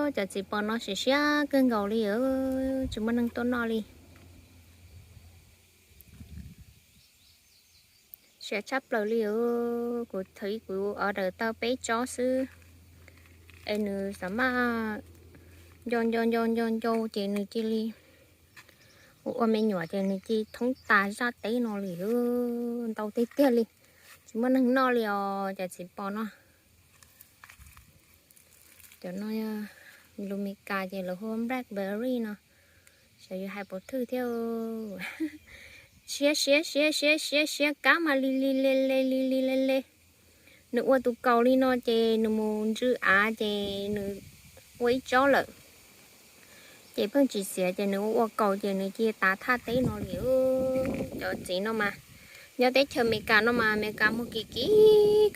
Cov txiv pos no siav siab kawg nkaus li, tsis muaj neeg tuaj noj li. Siav tshaj plaws li. Kuv thaum ub kuv order tau peb tsob xwb, es nws xam maj nco nco nco nco nco ces nws cia li ua ua me nyuam ces nws cia li thoob tas zaj teb no li. Ntau tiag tiag li, tsis muaj neeg noj li os cov txiv pos no. Cov no lus Meskas ces lawv hu blackberry no, xyov yus hais puas thwj thiab. Siav siav siav siav siav siav, kab mas li li le le li li le le. Nws ua tus kaus li no ces nws mus ntsw av ces nws ua ib tsob lawm. Ces pheej tsis xiav ces nws ua ua kaus ces nws cia li tav thaj teb no li. Cov txiv no mas nyob teb chaws Amelikas no mas Amelikas muag kim kim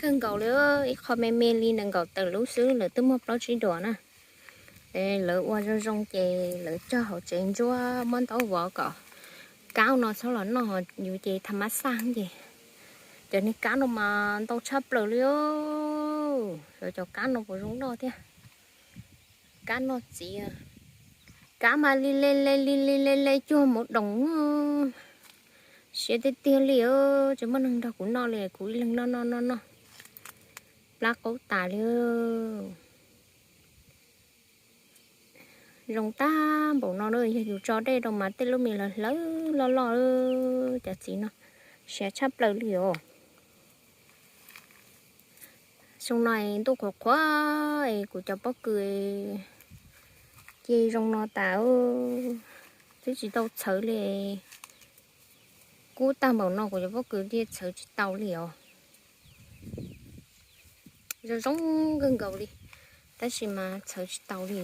kawg nkaus li, ib qho me me li nees nkaum tawm lub xwb lawv twb muag plaub tsib duas na. Lawv ua zoo zoo ces lawv cog hauv tsev ntsuab muab ntaub vov kom kab no txhob los noj yus ces tham mab xaj ces. Cov niag kab no mas ntau tshaj plaws li. Xyov cov kab no puas zoo noj thiab. Kab noj txiv, kab mas li le le li li le le cuag mauv doos. Siav tiag tiag li, tsis muaj neeg nrog kuv noj li, kuv ib leeg noj noj noj noj plab qaub tas li. Zoo tag npaum no na, yog yus tso dej rau mas tej lub me hlawv hlawv loj loj, cov txiv no siav tshaj plaws li os. Xyoo no ntuj qhuav qhuav es kuv cov pob kws cia zoo no tas, twb tsis tau txhawv li. Kub tag npaum no kuv cov pob kws cia txhawv tsis tau li os. Zoo zoo kawg nkaus li, tab sis mas txhawv tsis tau li.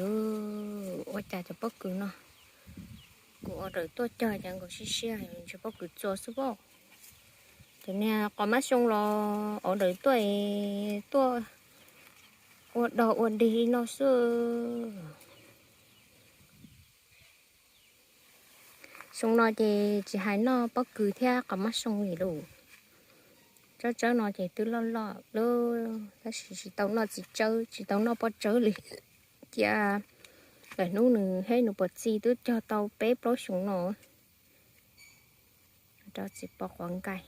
Ua cas cov pob kws no kuv order tuaj cog ces nkaus siab siab, ntshe pob kws txua xwb pob. Cov niag qos mab xyoo los order tuaj, tuaj ua dog ua dig li no xwb. Xyoo no ces tsis hais noj pob kws thiab qos mab xyoo li lauj. Tsawb tsawb no ces twb loj loj lawm tab sis tsis tau noj txiv tsawb, tsis tau noj pob tsawb li. Cia lawm hnub nws heb nws puas txi twb cog tau peb plaub xyoo no. Rau txiv pos quav nkaus.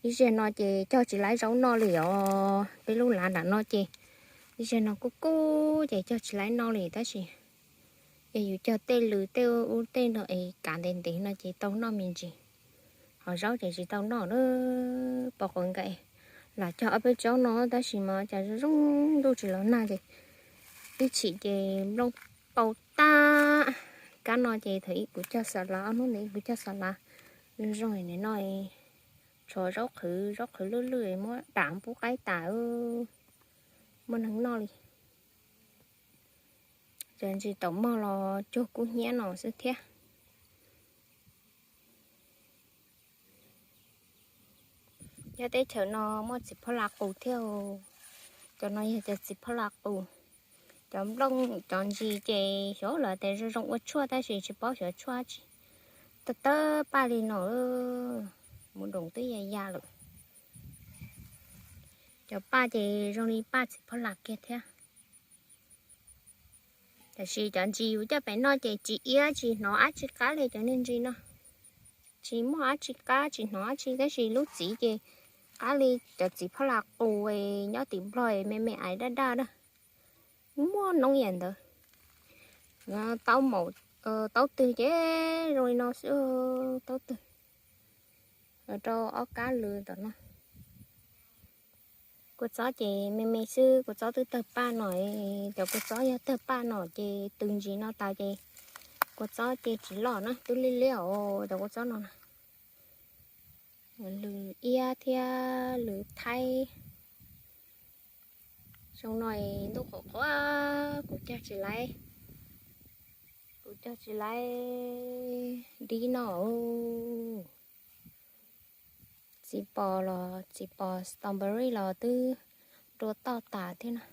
Ib zaug no ces cog tsis laib zaub noj li os, peb lub lav nram no ces ib zaug no kub kub ces cog tsis laib noj li tab sis yog yus cog tej lws tej ub tej no es kav ntev ntev no ces tau noj me ntsis. Ho zaub ces tsis tau noj na. Pos quav nkaus los cog ob peb tsob no tab sis mas cas zoo zoo ntuj tsis los nag ces ib chim ces nplooj pau tag. Kab no ces thaum ub kuv cog xa lav, ob hnub ntawd kuv cog xa lav zoo zoo no, tshuav zaub qhwv, zaub qhwv lwj lwj muab dam pub qaib tas, muaj neeg noj li. Cov ntsis taum mog los cuag kub hnyiab no xwb thiab. Nyob teb chaws no muaj txiv phab la qus thiab. Cov no yog cov txiv phab la qus. Cov nplooj cov ntsis ces xyov lawv tias zoo zoo ua tshuaj tab sis tsis paub xyov tshuaj tsi. Tawg tawg paj li no, mus doos twb ya ya lawm. Cov paj ces zoo li paj txiv phab la kiag thiab. Tab sis cov ntsis yus coj pem no ces tsis iab tsis hnov dab tsi qab li cov niag ntsis no. Tsis muaj dab tsi qab tsis hnov dab tsi tab sis lub txiv ces qab li cov txiv phab la qus nyob tim Nplog me me ais daj daj na. Muaj noob yam ntawd. Taub maum, taub twg ces zoo li no xwb, taub twg rau ob kab lws tom no. Kua txob ces me me xwb, kua txob twb tawg paj no, cov kua txob yog tawg paj no ces tws ntsis no tas ces kua txob ces tsis loj na, twb liab liab os cov kua txob no na. Lws iab thiab lws thaib. Xyoo no ntuj qhuav qhuav, kuv cog tsis laib, kuv cog tsis laib dib no. Txiv pos los txiv pos strawberry los twb dua toj tas thiab na.